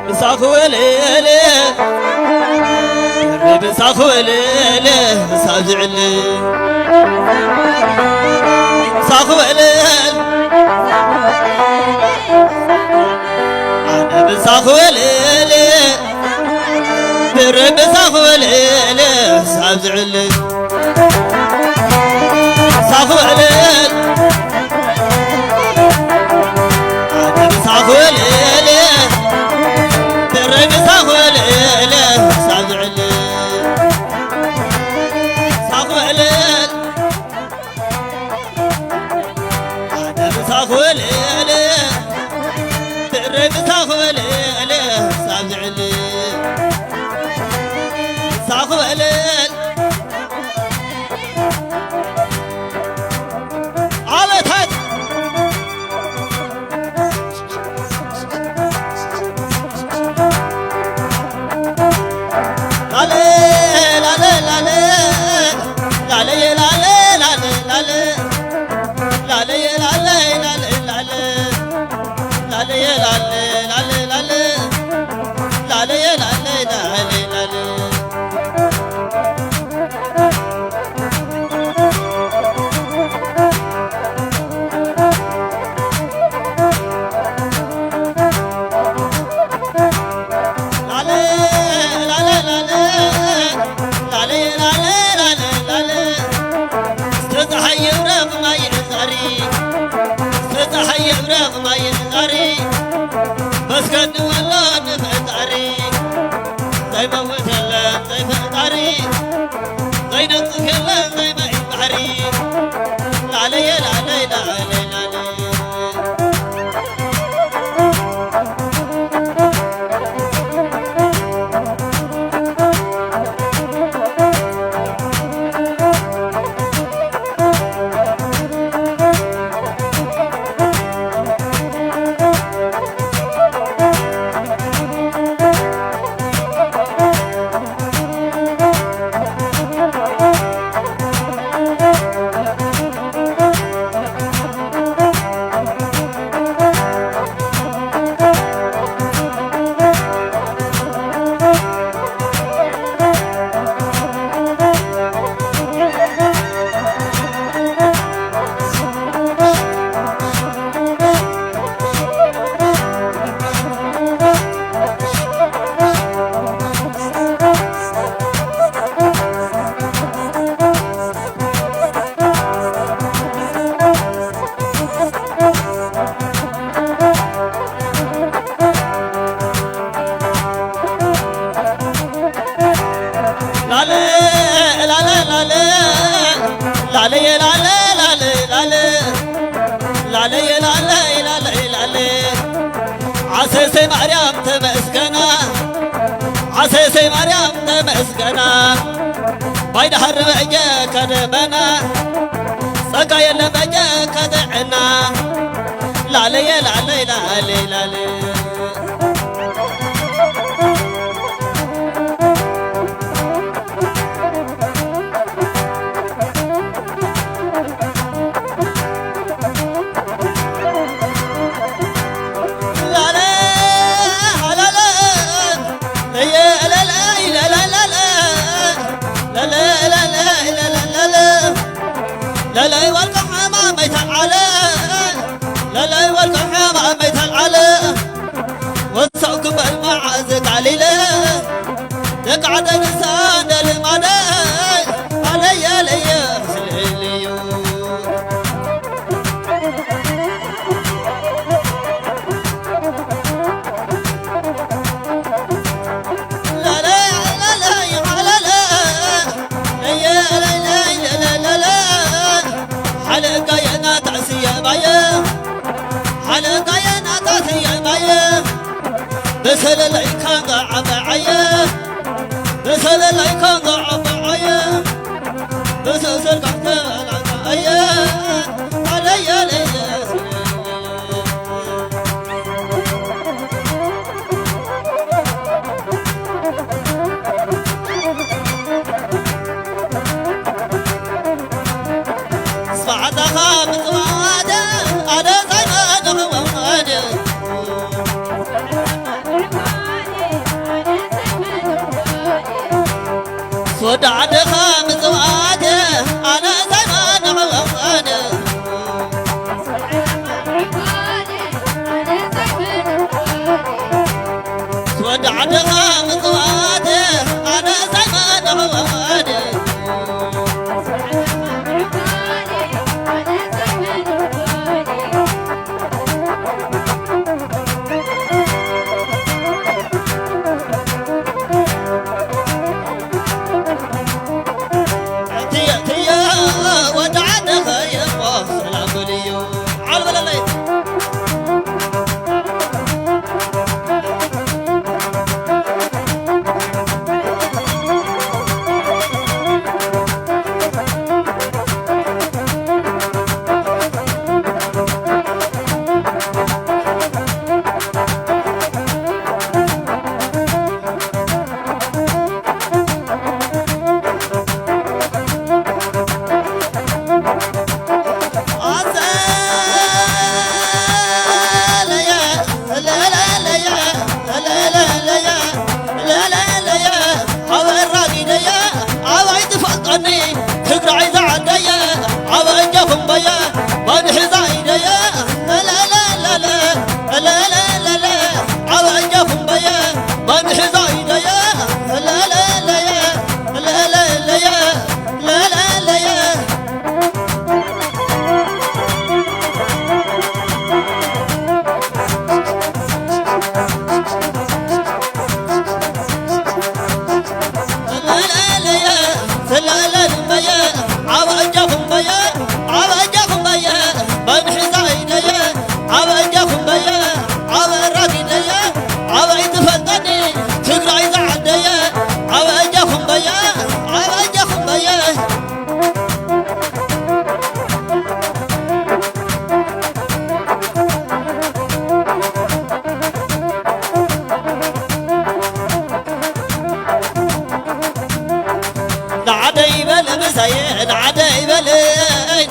ምሳኽ ወለለ፣ ምሳኽ ወለለ፣ ሳብ ዝዕለ። ምሳኽ ወለለ፣ ኣነ ምሳኽ ወለለ፣ ምሳኽ ወለለ፣ ሳብ ዝዕለ። ምሳኽ ወለለ፣ ኣነ ምሳኽ ወለለ፣ ድረይ ምሳኽ ወለለ፣ ሳብ ዝዕለ። ምሳኽ ወለለ፣ ኣነ ምሳኽ ወለለ፣ ድረይ ምሳኽ ወለለ፣ ሳብ ዝዕለ። ምሳኽ ወለለ፣ ዓመታት ላለ፣ ላለ፣ ላለ፣ ላለየ፣ ላለ፣ ላለ፣ ላለ፣ ላለየ፣ ላለ፣ ላለ፣ ላለ፣ ላለየ፣ ላለ፣ ላለ፣ ላለ፣ ላለየ፣ ላለ፣ ላለ፣ ላለ። ላለ፣ ላለ፣ ላለ፣ ላለ፣ ላለ፣ ላለ፣ ላለ። እስከ ፀሓይ ይብረቕ ማይ ዛሪ፣ እስከ ፀሓይ ይብረቕ ማይ ዛሪ። መስገን ወሎ ንፈጣሪ፣ ዘይመውት የለን ዘይፈጣሪ። ዘይነጽፍ የለን ዘይመይ ባሕሪ። ላለየ ላለይ ላለይ ላለይ። ላለ፣ ላለ፣ ላለ፣ ላለየ፣ ላለ፣ ላለ፣ ላለ፣ ላለየ፣ ላለ፣ ላለ፣ ላለ። ዓሰሰይ ማርያም ተመስገና፣ ዓሰሰይ ማርያም ተመስገና። ባይድሃር በጀ ከደበና፣ ጸጋ የለ በጀ ከጥዕና። ላለየ፣ ላለይ፣ ላለይ፣ ላለ። ለለይ ወልቀ ሕማመይ ተልዓለ፣ ለለይ ወልቀ ሕማመይ ተልዓለ። ወሳው ክበል መዓዝ ቃሊለ፣ ደቂ ዓደይ ንሳ እንደ ልማደይ፣ ኣለየ ለየ ስለልዩ። ሓለቃየና ታስየ ባየ፣ ሓለቃየና ታስየ ባየ፣ ብሰለለይ ካንጋ ዓበዓየ፣ ብሰለለይ ካንጋ ዓበዓየ፣ ብሰሰል ካንጋ ዓበዓየ፣ ኣለየ ለየ። ስማዕታኻ ምጽዋደ ኣደ ዛይመ ንኽወደ። ወዲ ዓድኻ ምጽዋት ኣነ እንታይ መነቕቐኒ? ወዲ ዓድኻ ምጽዋት ኣነ እንታይ መነቕቐኒ? ትየ ትየ ወዲ ዓድኻ የሞ ሰላም በልዮ። ዓል በለለይ። ትግራይ ዝዓደየ ኣብ እጃኹም በየ ባንሒዛ ኢደየ ለለለለ ለለለለ ኣብ እጃኹም በየ ባንሒዛ ኢደየ ለለለየ ለለለየ ለለለየ ንዓደይ በል ምሳየ፣ ንዓደይ በል፣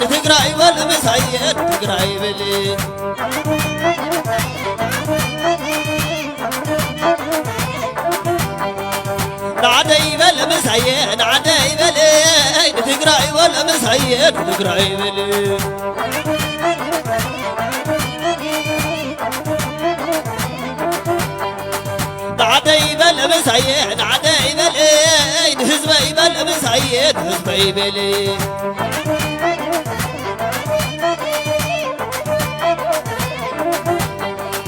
ንትግራይ በል ምሳየ፣ ንትግራይ በል። ንዓደይ በል ምሳየ፣ ንዓደይ በል፣ ንትግራይ በል ምሳየ፣ ንትግራይ በል። ንዓደይ በል ምሳየ፣ ንዓደይ በል፣ ንህዝበይ በል ምሳየ፣ ንህዝበይ በል።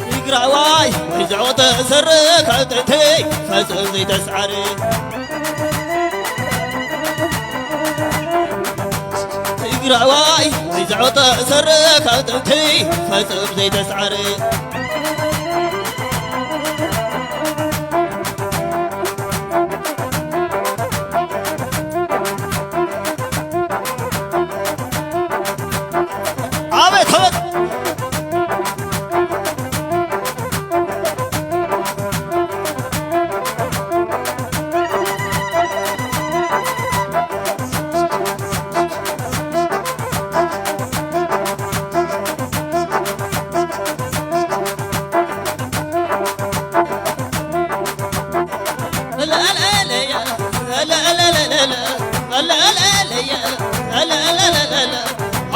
ትግራዋይ ወይ ዝዕወተ ስረ ካብ ጥንቲ ፈጽም ዘይተስዓረ። ትግራዋይ ወይ ዝዕወተ ስረ ካብ ጥንቲ ፈጽም ዘይተስዓረ። ኣቤት ኣቤት።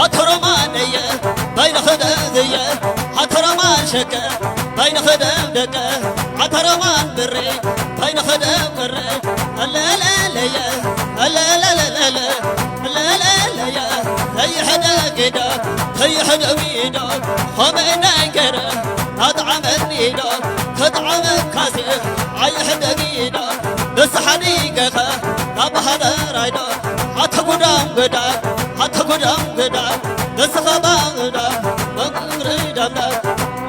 ኣተረማን ደየ ባይነ ኸደም ደየ ኣተረማን ሸቀ ባይነ ኸደም ደቀ ኣተረማን ብሬ ባይነ ኸደም ብሬ ኣለለለየ ኣለለለለ ኣለለለየ ተይሕደ ጌዳ ተይሕደ ሚዳ ኸመ እንዳይገረ ኣጥዓመኒ ዶ ከጥዓመካሲ ኣይሕደጊ ዶ ንስሓኒ ገኸ ካብ ሃደራይ ዶ ኣተ ጉዳም ግዳ ኣተ ጉዳም ግዳ ንስኻ ባግዳ መግሪ ደምዳ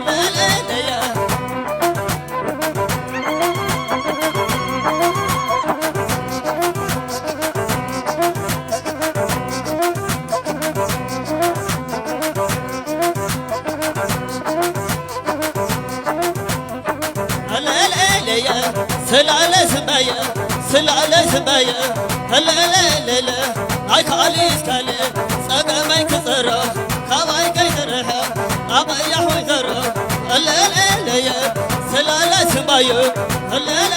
ለለለየ ኣለለለየ ስላለ ስመየ ስላለ ስመየ ኣለለለለ ኣይካሊ እስካለ ጸገመይ ክጸረ ካባይ ከይተረሐ ኣቐያሕ ወይዘሮ ኣለለለየ ስላለ ስመየ ኣለለ